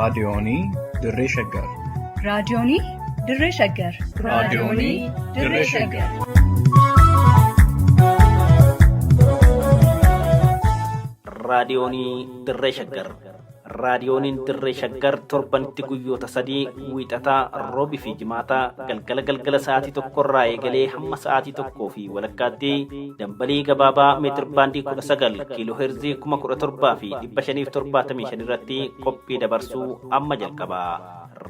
Raadiyoonii Dirree Shaggar. Raadiyoonii Dirree Shaggar. Raadiyoonii Dirree Shaggar. Raadiyoonii Dirree Shaggar. Raadiyooniin Dirree Shaggar torbanitti guyyoota sadii wiixataa roobii fi jimaataa galgala galgala sa'aatii tokkorraa eegalee hamma sa'aatii tokkoo fi walakkaatti dambalii gabaabaa meetir baandii 19 kiiloo heerzii 17,575 irratti qophii dabarsuu amma jalqaba.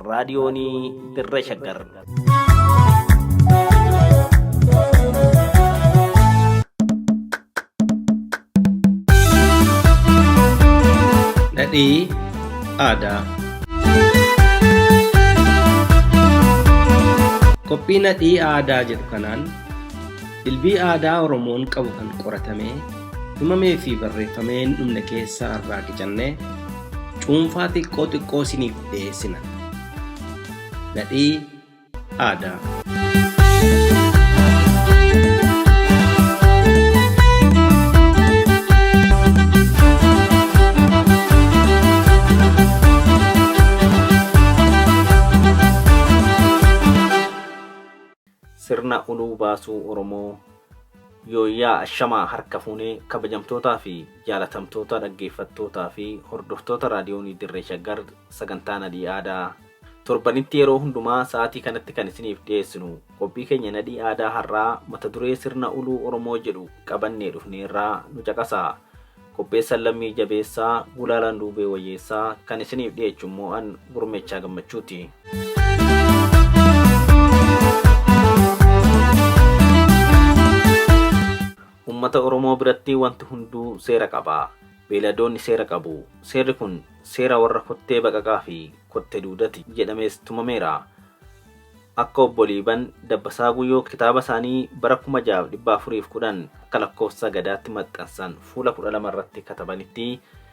Raadiyoonii Dirree Shaggar. Dhadhii aadaa. Qophii nadhii aadaa jedhu kanaan dilbii aadaa Oromoon qabu kan qoratamee, himamee fi barreeffamee hin dhumne keessaa irraa qicannee cuunfaa xiqqoo xiqqoo isiniif dhiyeessina. Nadhii aadaa. Sirna uluu baasuu Oromoo Yooyyaa Ashamaa harka fuunee kabajamtootaa fi jaalatamtoota dhaggeeffattootaa fi hordoftoota raadiyoonii Dirree Shaggar sagantaa Nadhii Aadaa Torbanitti yeroo hundumaa sa'aatii kanatti kan isiniif dhiyeessinu qophii keenya Nadhii Aadaa har'aa mata duree Sirna Uluu Oromoo jedhu qabannee dhufneerraa nu caqasaa. Qopheessan Lammii Jabeessaa, Gulaalaan Duubee Wayyeessaa, kan isiniif dhiyeechu immoo an Gurmeechaa Gammachuuti. Uummata Oromoo biratti wanti hunduu seera qaba. Beeyladoonni seera qabu. Seerri kun seera warra kottee baqaqaa fi kotte duudati jedhamees tumameera. Akka Obbo Liiban Dabbasaa Guyyoo kitaaba isaanii bara 6410 akka lakkoofsa Gadaatti maxxansan fuula 12 irratti katabanitti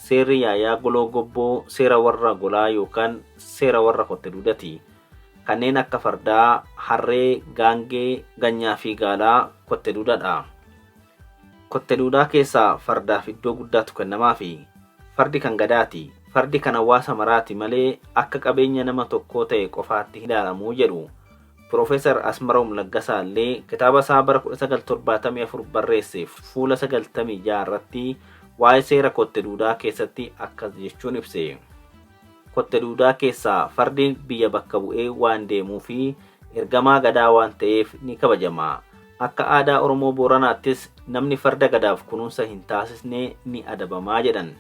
seerri Yaayaa Goloo Gobboo seera warra golaa yookaan seera warra kotte duudati. Kanneen akka fardaa, harree, gaangee, ganyaa fi gaalaa kotte duudadha. Kotte duudaa keessaa fardaaf iddoo guddaatu kennamaafi. Fardi kan Gadaati. Fardi kan hawaasa maraati malee akka qabeenya nama tokkoo ta'e qofaatti hin ilaalamu jedhu. Piroofeesar Asmaroom Laggasaa illee kitaaba isaa bara 1974 barreesse fuula 96 irratti waa'ee seera kotte duudaa keessatti akkas jechuun ibse. Kotte duudaa keessaa fardi biyya bakka bu'ee waan deemuufi ergamaa Gadaa waan ta'eef ni kabajama. Akka aadaa Oromoo Booranaattis namni farda Gadaaf kunuunsa hin taasisne ni adabama jedhan.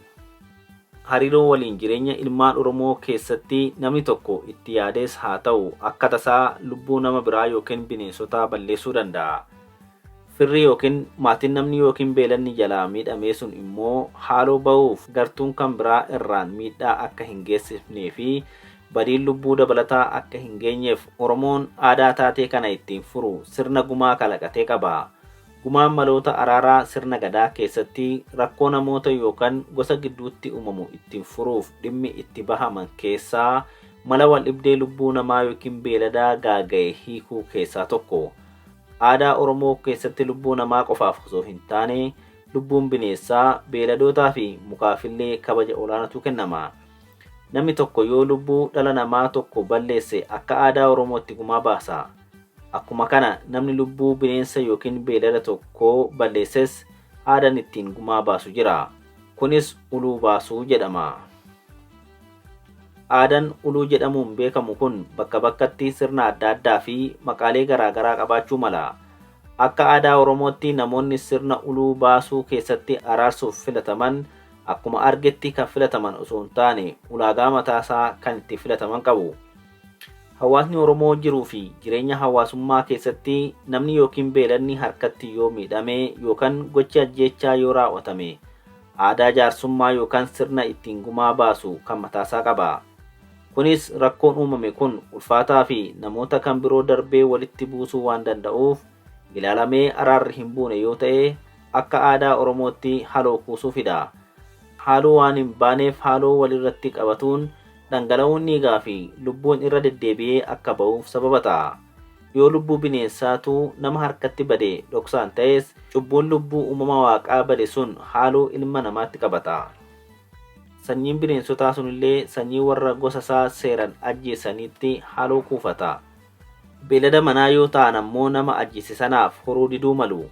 Hariiroo waliin jireenya ilmaan Oromoo keessatti namni tokko itti yaadees haa ta'u akka tasaa lubbuu nama biraa yookiin bineensotaa balleessuu danda'a. Firri yookiin maatiin namni yookiin beeladni jalaa miidhamee sun immoo haaloo bahuuf gartuun kan biraa irraan miidhaa akka hin geessifnee fi badiin lubbuu dabalataa akka hin geenyeef Oromoon aadaa taatee kana ittiin furu sirna gumaa kalaqatee qaba. Gumaan maloota araaraa sirna Gadaa keessatti rakkoo namoota yookan gosa gidduutti uumamu ittiin furuuf dhimmi itti bahaman keessaa mala waldhibdee lubbuu namaa yookiin beeladaa gaaga'e hiikuu keessaa tokko. Aadaa Oromoo keessatti lubbuu namaa qofaaf osoo hin taane lubbuun bineessaa, beeladootaafi mukaafillee kabaja olaanatu kennama. Namni tokko yoo lubbuu dhala namaa tokko balleesse akka aadaa Oromootti gumaa baasa. Akkuma kana namni lubbuu bineensa yookiin beelada tokkoo balleesses aadaan ittiin gumaa baasu jira. Kunis uluu baasuu jedhama. Aadaan uluu jedhamuun beekamu kun bakka bakkatti sirna adda addaa fi maqaalee garaa garaa qabaachuu mala. Akka aadaa Oromootti namoonni sirna uluu baasuu keessatti araarsuuf filataman akkuma argetti kan filataman osoo hin taane ulaagaa mataasaa kan itti filataman qabu. Hawaasni Oromoo jiruu fi jireenya hawaasummaa keessatti namni yookiin beeladni harkatti yoo miidhame yookan gochi ajjeechaa yoo raaw'atame aadaa jaarsummaa yookaan sirna ittiin gumaa baasu kan mataasaa qaba. Kunis rakkoon uumame kun ulfaataa fi namoota kan biroo darbee walitti buusuu waan danda'uuf ilaalamee araarri hin buune yoo ta'e akka aadaa Oromootti haloo kuusuu fida. Haaloo waan hin baaneef haaloo walirratti qabatuun dhangala'uun dhiigaa fi lubbuun irra deddeebi'ee akka ba'uuf sababa ta'a. Yoo lubbuu bineensaatu nama harkatti bade dhoksaan ta'es, cubbuun lubbuu uumama Waaqaa bade sun haaloo ilma namaatti qabata. Sanyiin bineensotaa sunillee sanyii warra gosa isaa seeran ajjeesanitti haaloo kuufata. Beelada manaa yoo ta'an ammoo nama ajjeese sanaaf horuu diduu malu.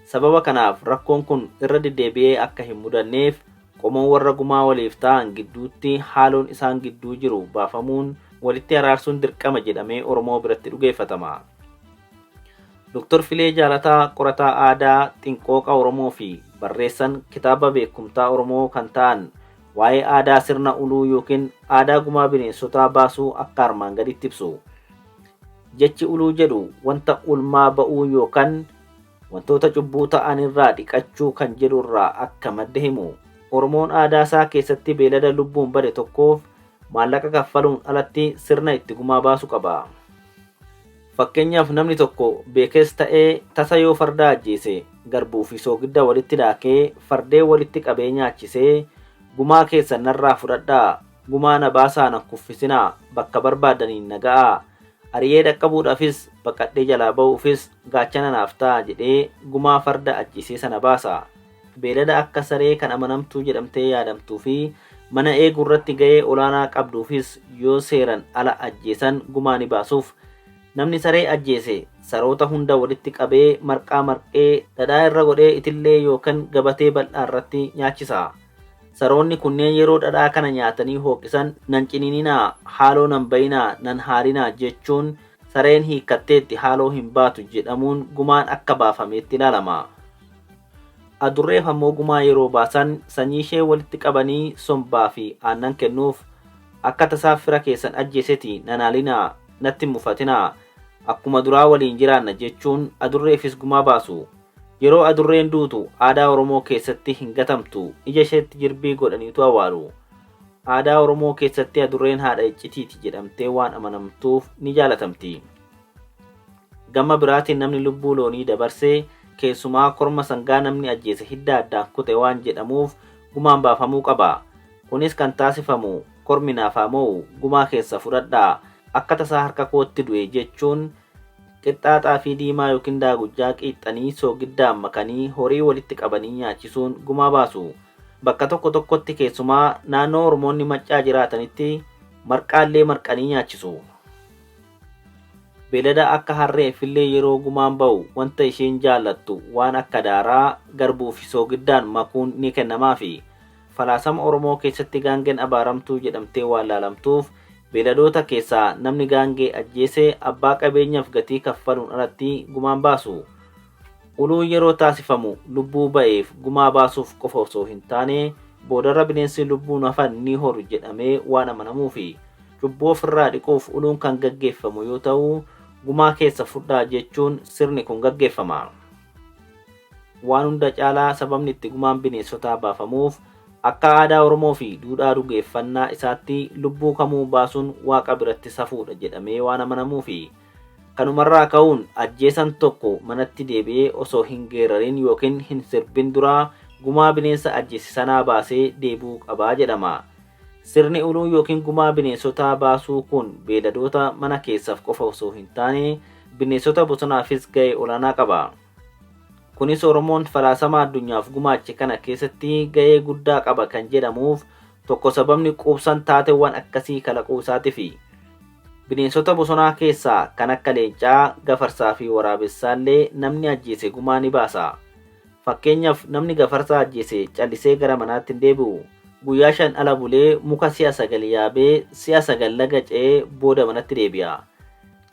Sababa kanaaf rakkoon kun irra deddeebi'ee akka hin mudanneef qomoon warra gumaa waliif ta'an gidduutti haaloon isaan gidduu jiru baafamuun walitti araarsuun dirqama jedhamee Oromoo biratti dhugeeffatama. Dr. Filee Jaalataa qorataa aadaa xinqooqa Oromoo fi barreessan kitaaba beekumtaa Oromoo kan ta'an waa'ee aadaa sirna uluu yookiin aadaa gumaa bineensotaa baasuu akka armaan gaditti ibsu. Jechi uluu jedhu wanta ulmaa ba'uu yookaan wantoota cubbuu ta'an irraa dhiqachuu kan jedhu irraa akka madde himu. Oromoon aadaa isaa keessatti beelada lubbuun bade tokkoof maallaqa kaffaluun alatti sirna itti gumaa baasu qaba. Fakkeenyaaf namni tokko beekees ta'ee tasa yoo farda ajjeese garbuu fi soogidda walitti daakee fardee walitti qabee nyaachisee gumaa keessan narraa fudhadhaa, gumaa na baasaa na kuffisinaa, bakka barbaadaniin na ga'aa, ari'ee dhaqqabuudhaafis baqadhee jalaa ba'uufis gaachana naaf ta'a jedhee gumaa farda ajjeesee sana baasa. Beelada akka saree kan amanamtuu jedhamtee yaadamtuu fi mana eeguu irratti ga'ee olaanaa qabduufis yoo seeran ala ajjeesan gumaa ni baasuuf. Namni saree ajjeese saroota hunda walitti qabee marqaa marqee dhadhaa irra godhee itillee yookaan gabatee bal'aa irratti nyaachisa. Saroonni kunneen yeroo dhadhaa kana nyaatanii hooqisan nan ciniininaa, haaloo nan bayinaa, nan haarinaa jechuun sareen hiikkatteetti haaloo hin baatu jedhamuun gumaan akka baafameetti ilaalama. Adurreef ammoo gumaa yeroo baasan sanyii ishee walitti qabanii sombaa fi aannan kennuuf akka tasaa fira keessan ajjeeseti nan haalinaa, natti hin mufatinaa, akkuma duraa waliin jiraanna jechuun adurreefis gumaa baasu. Yeroo adurreen duutu aadaa Oromoo keessatti hin gatamtu, ija isheetti jirbii godhaniitu awwaalu. Aadaa Oromoo keessatti adurreen haadha iccitiiti jedhamtee waan amanamtuuf ni jaalatamti. Gama biraatiin namni lubbuu loonii dabarsee keessumaa korma sangaa namni ajjeese hidda addaan kute waan jedhamuuf gumaan baafamuu qaba. Kunis kan taasifamu kormi naaf haa mo'u gumaa keessa fudhadhaa akka tasaa harka kootti du'e jechuun qixxaa xaafii diimaa yookiin daagujjaa qiixxanii soogiddaan makanii horii walitti qabanii nyaachisuun gumaa baasu. Bakka tokko tokkotti keessumaa naannoo Oromoonni maccaa jiraatanitti marqaallee marqanii nyaachisu. Beelada akka harree fillee yeroo gumaan ba'u wanta isheen jaallattu waan akka daaraa, garbuu fi soogiddaan makuun ni kennamaafi. Falaasama Oromoo keessatti gaangeen abaaramtuu jedhamtee waan laalamtuuf beeladoota keessaa namni gaangee ajjeese abbaa qabeenyaaf gatii kaffaluun alatti gumaan baasu. Uluun yeroo taasifamu lubbuu ba'eef gumaa baasuuf qofa osoo hin taane boodarra bineensi lubbuun hafan ni horu jedhamee waan amanamuufi. Cubbuu ofirraa dhiquuf uluun kan gaggeeffamu yoo ta'u gumaa keessa fudhaa jechuun sirni kun gaggeeffama. Waan hunda caalaa sababni itti gumaan bineensotaa baafamuuf akka aadaa Oromoo fi duudhaa dhugeeffannaa isaatti lubbuu kamuu baasuun waaqa biratti safuudha jedhamee waan amanamuufi. Kanumarraa ka'uun ajjeesan tokko manatti deebi'ee osoo hin geerarin yookiin hin sirbin duraa gumaa bineensa ajjeese sanaa baasee deebi'uu qabaa jedhama. Sirni uluu yookiin gumaa bineensotaa baasuu kun beeladoota mana keessaaf qofa osoo hin taane bineensota bosonaafis ga'ee olaanaa qaba. Kunis Oromoon falaasama addunyaaf gumaache kana keessatti ga'ee guddaa qaba kan jedhamuuf tokko sababni quubsan taateewwan akkasii kalaquu isaatiifi. Bineensota bosonaa keessaa kan akka leencaa, gafarsaa fi waraabessaallee namni ajjeese gumaa ni baasa. Fakkeenyaaf namni gafarsaa ajjeese callisee gara manaatti hin deebi'u. Guyyaa 5 ala bulee muka si'a 9 yaabee si'a 9 laga ce'ee booda manatti deebi'a.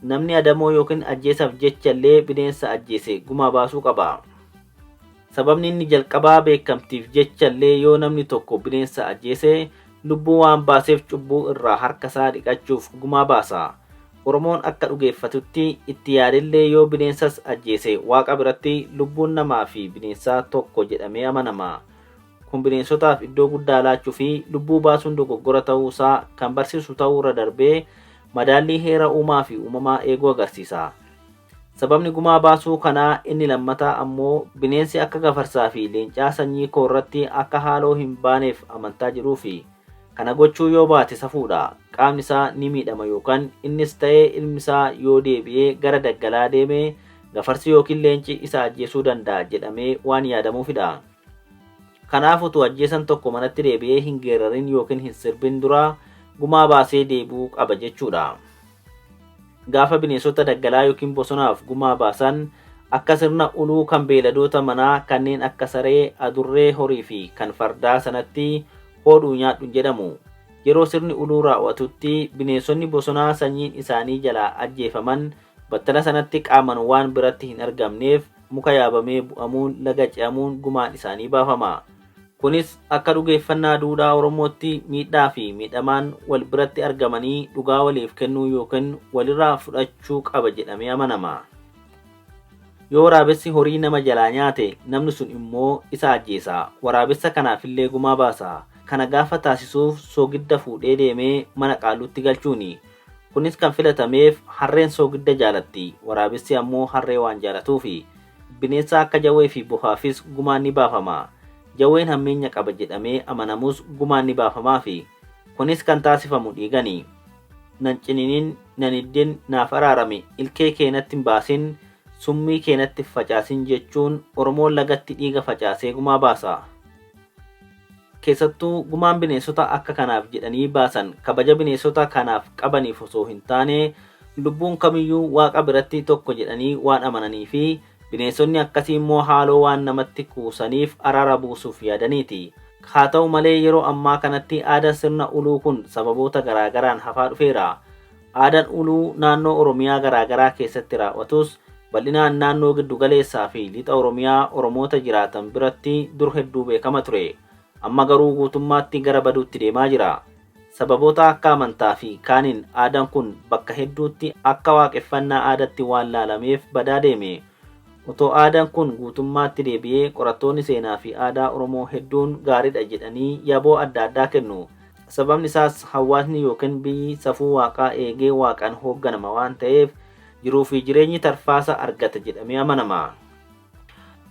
Namni adamoo yookiin ajjeesaaf jechallee bineensa ajjeese gumaa baasuu qaba. Sababni inni jalqabaa beekamtiif jechallee yoo namni tokko bineensa ajjeese lubbuu waan baaseef cubbuu irraa harka isaa dhiqachuuf gumaa baasa. Oromoon akka dhugeeffatutti itti yaadellee yoo bineensas ajjeese waaqa biratti lubbuun namaa fi bineensaa tokko jedhamee amanama. Kun bineensotaaf iddoo guddaa laachuu fi lubbuu baasuun dogoggora ta'uu isaa kan barsiisu ta'uu irra darbee madaallii heera uumaa fi uumamaa eeguu agarsiisa. Sababni gumaa baasuu kanaa inni lammataa ammoo bineensi akka gafarsaa fi leencaa sanyii koo irratti akka haaloo hin baaneef amantaa jiruufi. Kana gochuu yoo baate safuudha. Qaamni isaa ni miidhama yookaan innis ta'ee ilmi isaa yoo deebi'ee gara daggalaa deeme gafarsi yookiin leenci isa ajjeesuu danda'a jedhamee waan yaadamuufidha. Kanaaf utuu ajjeesan tokko manatti deebi'ee hin geerarin yookiin hin sirbin dura gumaa baasee deebi'uu qaba jechuudha. Gaafa bineensota daggalaa yookiin bosonaaf gumaa baasan akka sirna uluu kan beeyladoota manaa kanneen akka saree, adurree, horii fi kan fardaa sanatti hodhuu nyaadhu jedhamu. Yeroo sirni uluu raawwatutti bineensonni bosonaa sanyiin isaanii jalaa ajjeefaman battala sanatti qaaman waan biratti hin argamneef muka yaabamee bu'amuun laga ce'amuun gumaan isaanii baafama. Kunis akka dhugeeffannaa duudhaa Oromootti miidhaa fi miidhamaan wal biratti argamanii dhugaa waliif kennuu yookiin walirraa fudhachuu qaba jedhamee amanama. Yoo waraabessi horii nama jalaa nyaate namni sun immoo isa ajjeesa. Waraabessa kanaafillee gumaa baasa. Kana gaafa taasisuuf soogidda fuudhee deemee mana qaalluutti galchuuni. Kunis kan filatameef harreen soogidda jaalatti. Waraabessi ammoo harree waan jaalatuufi. Bineensa akka jawwee fi bofaafis gumaan ni baafama. Jawween hammeenya qaba jedhamee amanamus gumaan ni baafamaafi. Kunis kan taasifamu dhiigani. Nan cininin, nan iddin, naaf araarami, ilkee kee natti hin baasin, summii kee natti hin facaasin jechuun Oromoon lagatti dhiiga facaasee gumaa baasa. Keessattuu gumaan bineensota akka kanaaf jedhanii baasan kabaja bineensota kanaaf qabaniif osoo hin taane lubbuun kamiyyuu waaqa biratti tokko jedhanii waan amananii fi bineensonni akkasii immoo haaloo waan namatti kuusaniif araara buusuuf yaadaniiti. Haa ta'u malee yeroo ammaa kanatti aadaan sirna uluu kun sababoota garaagaraan hafaa dhufeera. Aadaan uluu naannoo Oromiyaa garaagaraa keessatti raawwatus bal'inaan naannoo giddugaleessaa fi lixa Oromiyaa Oromoota jiraatan biratti dur hedduu beekama ture. Amma garuu guutummaatti gara baduutti deemaa jira. Sababoota akka amantaa fi kaaniin aadaan kun bakka hedduutti akka waaqeffannaa aadaatti waan laalameef badaa deeme. Otoo aadaan kun guutummaatti deebi'ee qorattoonni seenaa fi aadaa Oromoo hedduun gaariidha jedhanii yaboo adda addaa kennu. Sababni isaas hawaasni yookiin biyyi safuu waaqaa eegee waaqaan hoogganama waan ta'eef jiruu fi jireenyi tarfaasa argata jedhamee amanama.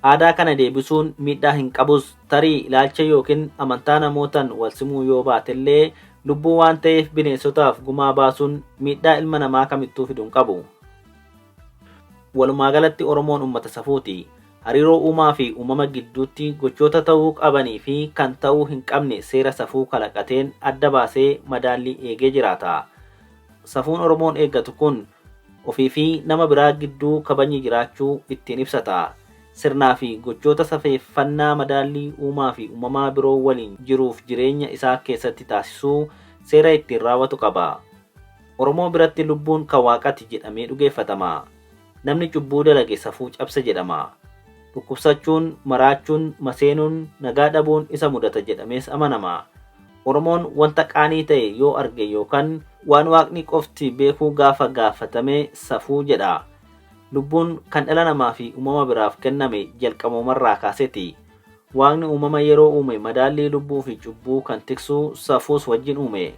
Aadaa kana deebisuun miidhaa hin qabus tarii ilaalcha yookiin amantaa namootaan wal simuu yoo baatellee lubbuu waan ta'eef bineensotaaf gumaa baasuun miidhaa ilma namaa kamittuu fiduu hin qabu. Walumaa galatti Oromoon uummata safuuti. Hariiroo uumaa fi uumama gidduutti gochoota ta'uu qabanii fi kan ta'uu hin qabne seera safuu kalaqateen adda baasee madaallii eegee jiraata. Safuun Oromoon eeggatu kun ofii fi nama biraa gidduu kabajni jiraachuu ittiin ibsata. Sirnaa fi gochoota safeeffannaa madaallii uumaa fi uumamaa biroo waliin jiruuf jireenya isaa keessatti taasisuu seera ittiin raawwatu qaba. Oromoo biratti lubbuun kan waaqati jedhamee dhugeeffatama. Namni cubbuu dalage safuu cabse jedhama. Dhukkubsachuun, maraachuun, maseenuun, nagaa dhabuun isa mudata jedhamees amanama. Oromoon wanta qaanii ta'e yoo arge yookaan waan waaqni qofti beekuu gaafa gaafatame safuu jedha. Lubbuun kan dhala namaa fi uumama biraaf kenname jalqabumarraa kaaseeti. Waaqni uumama yeroo uume madaallii lubbuu fi cubbuu kan tiksu safuus wajjin uume.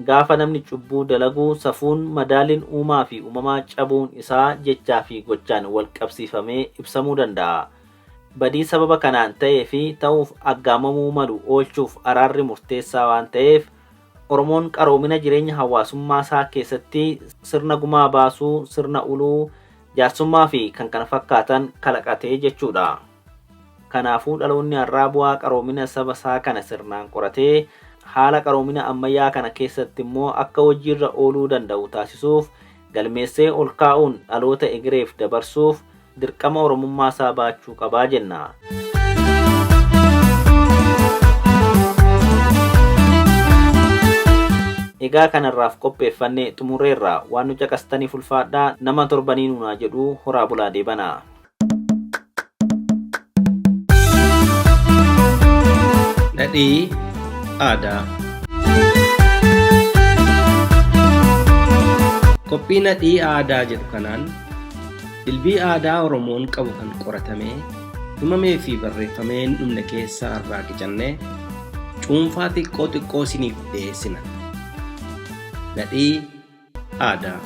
Gaafa namni cubbuu dalagu safuun madaalliin uumaa fi uumamaa cabuun isaa jechaa fi gochaan wal qabsiifamee ibsamuu danda'a. Badii sababa kanaan ta'ee fi ta'uuf aggaamamuu malu oolchuuf araarri murteessaa waan ta'eef Oromoon qaroomina jireenya hawaasummaa isaa keessatti sirna gumaa baasuu, sirna uluu, jaarsummaa fi kan kana fakkaatan kalaqatee jechuudha. Kanaafuu dhaloonni har'aa bu'aa qaroomina saba isaa kana sirnaan qoratee haala qaroomina ammayyaa kana keessatti immoo akka hojiirra ooluu danda'u taasisuuf galmeessee ol kaa'uun dhaloota egereef dabarsuuf dirqama Oromummaa isaa baachuu qabaa jenna. Egaa kanarraaf qopheeffanne xumurreerra waan nu caqastaniif ulfaadhaa nama torbanii nuunaa jedhu horaa bulaa deebanaa. Dhadhii aadaa. Qophii nadhii aadaa jedhu kanaan dilbii aadaa Oromoon qabu kan qoratamee himamee fi barreeffamee hin dhumne keessaa irraa qicannee cuunfaa xiqqoo xiqqoo isiniif dhiyeessina. Nadhii aadaa.